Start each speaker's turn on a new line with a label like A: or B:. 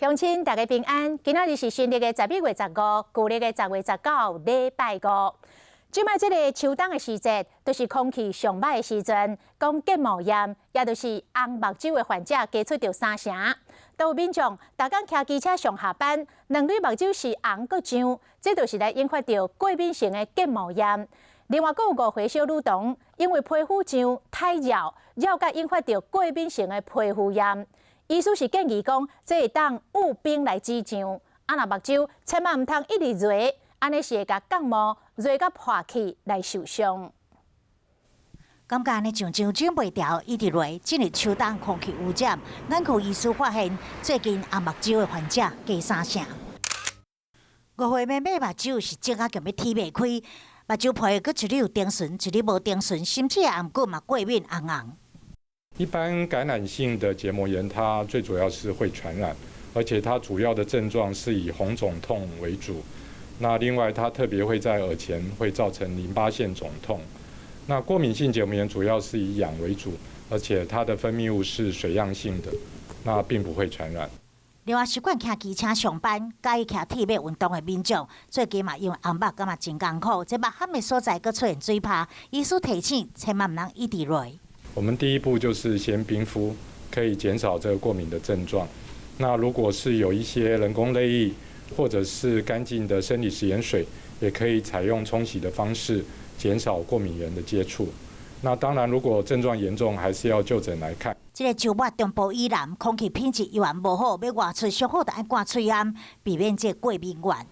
A: 鄉親大家平安，今仔日是新曆的12月15，舊曆的10月19，禮拜五。這擺這个秋冬的時節，就是空氣上䆀的時陣，講結膜炎，也就是紅目睭的患者加出著三成。都有民眾逐工騎機車上下班，兩蕊目睭是紅閣脹，這就是來引發著過敏性的結膜炎。另外，閣有5歲小女童，因為皮膚癢太熱，熱甲引發著過敏性的皮膚炎。醫師是建議講，這會當捂冰來止癢。啊，若目睭千萬毋通一直揉，按呢是會共角膜揉甲破去來受傷。
B: 感覺按呢癢癢忍袂牢，一直揉。進入秋冬空氣污染，眼科醫師發現最近紅目睭的患者加三成。5歲妹妹目睭是腫甲強欲鐵袂開，目睭皮閣一日有丁醇，一日無丁醇，甚至頷骨嘛過敏紅紅。
C: 一般感染性的結膜炎，它最主要是會傳染，而且它主要的症狀是以紅腫痛為主。那另外，它特別會在耳前會造成淋巴腺腫痛。那過敏性結膜炎主要是以癢為主，而且它的分泌物是水樣性的，那並不會傳染。
B: 另外，習慣騎機車上班、佮意騎鐵馬運動的民眾，最近嘛因為紅目感覺真艱苦，這目頷的所在閣出現水泡，醫師提醒千萬毋通一直揉。
C: 我們第一步就是先冰敷，可以減少這個過敏的症狀。那如果是有一些人工淚液，或者是乾淨的生理食鹽水，也可以採用沖洗的方式，減少過敏原的接觸。那當然，如果症狀嚴重，還是要就診來看。
B: 這个週末中部以南空氣品質依然無好，欲外出上好就愛掛喙罨，避免這過敏源。